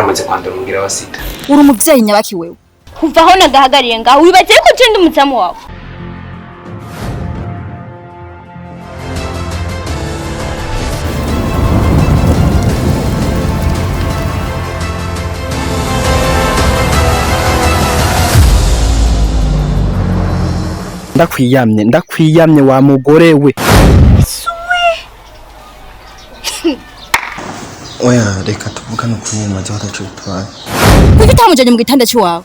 Naramaze kwandura umugera wa sida. Uri umuvyeyi nyabaki wewe? Kuva aho nagahagariye ngaho, wibaze yuko je ndi umuzamu wawe? Ndakwiyamye, ndakwiyamye wa mugore we. Oya, reka tuvugane ukuri, maze ataco bitwaye. Kuki utamujanye mu gitanda c'iwawe?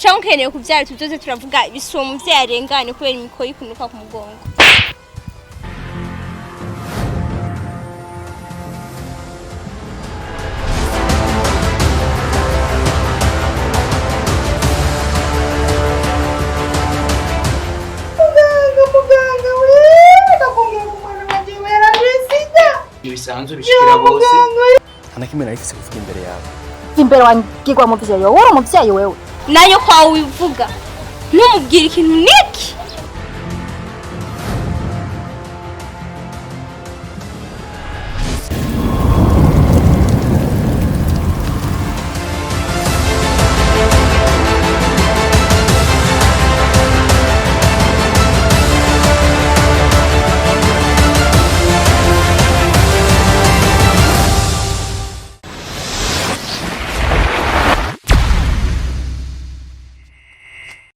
Canke ukeneye kuvyara, tuzoze turavuga ibisuwo umuvyeyi arengane kubera imikoyi ikunuka ku mugongo. Ibisanzwe bishikira bose. Nta na kimwe narifise kuvuga imbere yawe. Imbere wangirwa muvyeyi, wowe uri umuvyeyi wewe? Nayo kwawe wivuga, ntumubwire ikintu n'iki.